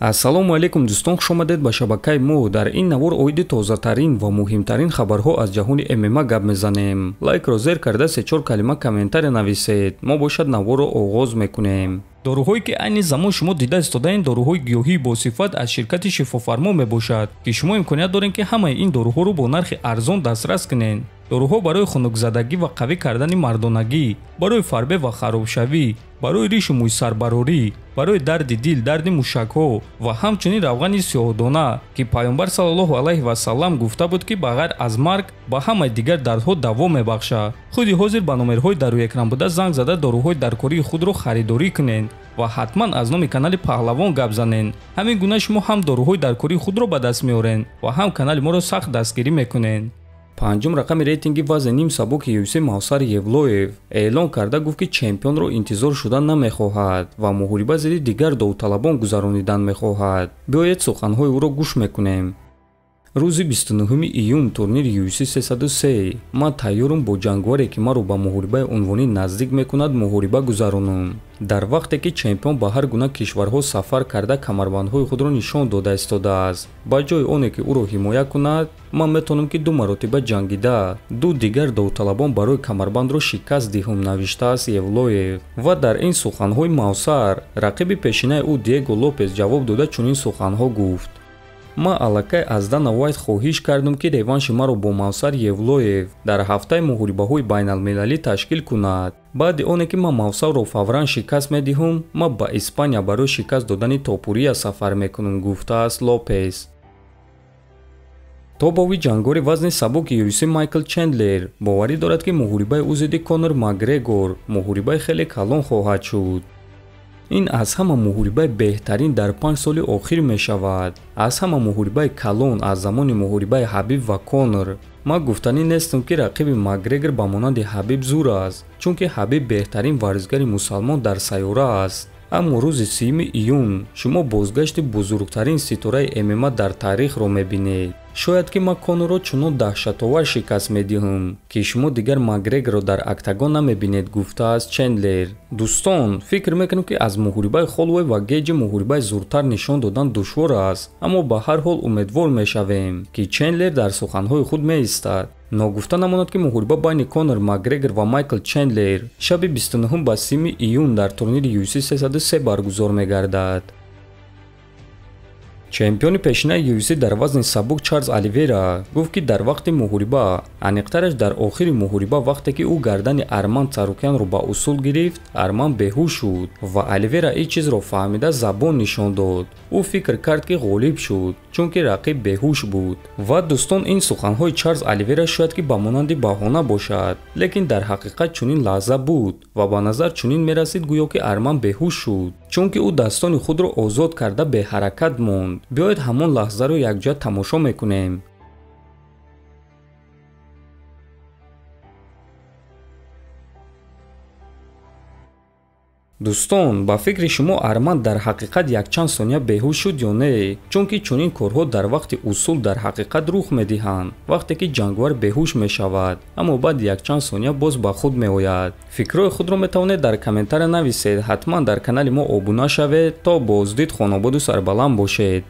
Ассалому алайкум дӯстон, хуш омадед ба шабакаи мо. Дар ин навор оиди тозатарин ва муҳимтарин хабарҳо аз ҷаҳони ММА гап мезанем. Лайкро зер карда се-чор калима комментария нависед. Мо бошад наворро оғоз мекунем. Доруҳое ки айни замон шумо дида истодаен, доруҳои гиёҳии босифат аз ширкати Шифофармо мебошад, ки шумо имконият доред, ки ҳамаи ин доруҳоро бо нархи арзон дастрас кунед. Доруҳо барои хунукзадагӣ ва қавӣ кардани мардонагӣ, барои фарбе ва харобшавӣ, барои ришу мӯйсарбарорӣ, барои дарди дил, дарди мушакҳо ва ҳамчунин равғани сиёҳдона, ки Пайғамбар саллаллоҳу алайҳи васаллам гуфта буд, ки ба ғайр аз марг ба ҳамаи дигар дардҳо даво мебахшад. Худи ҳозир ба номерҳои дар рӯи экран буда занг зада доруҳои даркории худро харидорӣ кунед ва ҳатман аз номи канали Паҳлавон гап занед. Ҳамин гуна шумо ҳам доруҳои даркории худро ба даст меоред ва ҳам канали моро сахт дастгирӣ мекунед. Панҷум рақами рейтинги вазни ним сабуки UFC Мавсар Евлоев эълон карда гуфт, ки чемпионро интизор шудан намехоҳад ва муҳориба зидди дигар довталабон гузаронидан мехоҳад. Биёед суханҳои ӯро гӯш мекунем. Рӯзи 29 июн турнири UFC 303 ман тайёрам бо ҷангваре, ки маро ба муҳорибаи унвонӣ наздик мекунад, муҳориба гузаронам. Дар вақте ки чемпион ба ҳар гуна кишварҳо сафар карда камарбандҳои худро нишон дода истодааст, ба ҷои оне ки ӯро ҳимоя кунад, ман метавонам ки ду маротиба ҷангида ду дигар довталабон барои камарбандро шикаст диҳам, навиштааст Евлоев. Ва дар ин суханҳои Мавсар рақиби пешинаи ӯ Диего Лопес ҷавоб дода чунин суханҳо гуфт: ман аллакай аз Дана Уайт хоҳиш кардам, ки реванши маро бо Мавсар Евлоев дар ҳафтаи муҳорибаҳои байналмилалӣ ташкил кунад. Баъди оне ки ман Мавсарро фавран шикаст медиҳам, ман ба Испания барои шикаст додани Топурия сафар мекунам, гуфтааст Лопес. Тобови ҷангори вазни сабуки UFC Майкл Чендлер боварӣ дорад, ки муҳорибаи ӯ зидди Конор Макгрегор муҳорибаи хеле калон хоҳад шуд. Ин аз ҳама муҳорибаи беҳтарин дар 5 соли охир мешавад. Аз ҳама муҳорибаи калон аз замони муҳорибаи Ҳабиб ва Конор. Ман гуфтанӣ нестам, ки рақиби Макгрегор ба монанди Ҳабиб зур аст, чунки Ҳабиб беҳтарин варзишгари мусалмон дар сайёра аст. Аммо рӯзи 30 июн шумо бозгашти бузургтарин ситораи ММА дар таърихро мебинед. Шояд ки ман Конорро чунон даҳшатовар шикаст медиҳам, ки шумо дигар Макгрегорро дар октагон намебинед, гуфтааст Чендлер. Дӯстон, фикр мекунем, ки аз муҳорибаи Холлоуэй ва Гейҷи муҳорибаи зуртар нишон додан душвор аст, аммо ба ҳар ҳол умедвор мешавем, ки Чендлер дар суханҳои худ меистад. Ногуфта намонад, ки муҳориба байни Конор Макгрегор ва Майкл Чендлер шаби 29 ба 30 июн дар турнири UFC 303 баргузор мегардад. Чемпиони пешинаи UFC дар вазни сабук Чарлз Оливера гуфт, ки дар вақти муҳориба, аниқтараш дар охири муҳориба, вақте ки ӯ гардани Арман Царукянро ба усул гирифт, Арман беҳуш шуд ва Оливера ин чизро фаҳмида забон нишон дод. Ӯ фикр кард, ки ғолиб шуд, чунки рақиб беҳуш буд. Ва дӯстон, ин суханҳои Чарлз Оливера шояд ки ба монанди баҳона бошад, лекин дар ҳақиқат чунин лаҳза буд ва ба назар чунин мерасид, гӯё ки Арман беҳуш шуд, чунки ӯ дастони худро озод карда беҳаракат монд. Биёед ҳамон лаҳзаро якҷоя тамошо мекунем. Дӯстон, ба фикри шумо Арман дар ҳақиқат якчанд сония беҳуш шуд ё не? Чунки чунин корҳо дар вақти усул дар ҳақиқат рух медиҳанд, вақте ки ҷангвар беҳуш мешавад, аммо баъд якчанд сония боз ба худ меояд. Фикрҳои худро метавонед дар комментария нависед. Ҳатман дар канали мо обуна шавед, то боздид хонободу сарбаланд бошед.